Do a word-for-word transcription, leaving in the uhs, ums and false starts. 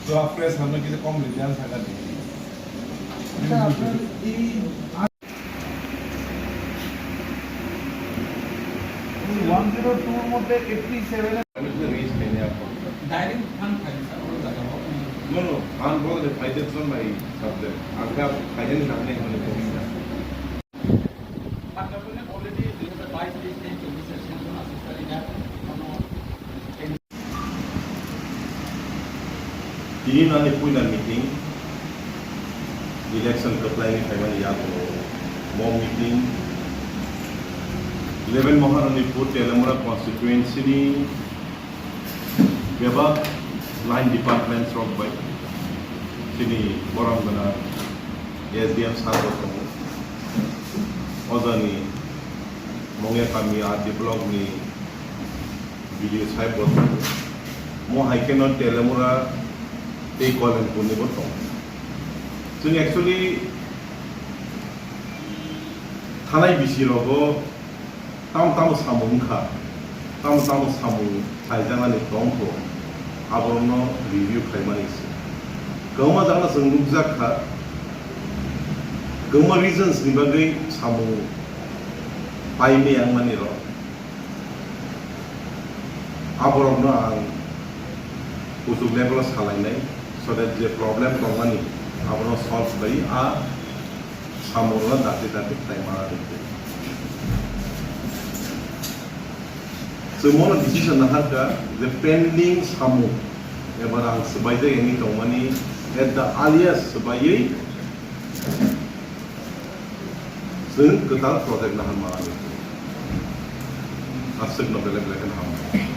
তো প্রেস মানে কিছু কম রিটার্ন থাকা নেই। আচ্ছা, আপনার এই ওয়ান জিরো টুর মধ্যে এইটটি সেভেন আমি তো রিস্ক নেই আর। ডাইরেক্ট ফান্ড খাই স্যার, ওরা জায়গা হবে। No, no, ফান্ড বলতে ফাইন্যান্স নাই সাবজেক্ট। আগে ফাইন্যান্স জানলে মানে কমিং না। Tini nani puila meeting, election kwplaini phaimani yagulo mo meeting eleven Maharanipur Teliamura constituency ni bebak line departments rok bai chini borom gwnang S D M sir bo tongo. Ojani Mongya kami R D block ni video sai bo tongo. Mo hai kheno Teliamura tei Koilanpur ni bo tongo. Chwng actually thanai bisi rogo tamo tamo samung wngkha, tamo tamo samung saijaknani tongkho, aborokno review khaimani se. Kwbangma jagano chwng nukjak kha, kwbangma reasons ni bagwi samung paimaya wngmani rok. Aborokno ang kuchuk level o salainai, so that je problem tongmani abono solve bai a samungno dati dati khlai ma rwdi. Chwng mono decision naharkha je pending samung eba rang swbaijak wngwi tongmani at the earliest swbaiwi chwng kwtal project nahar ma rwdi. Aswkno belai belai kheno hambai.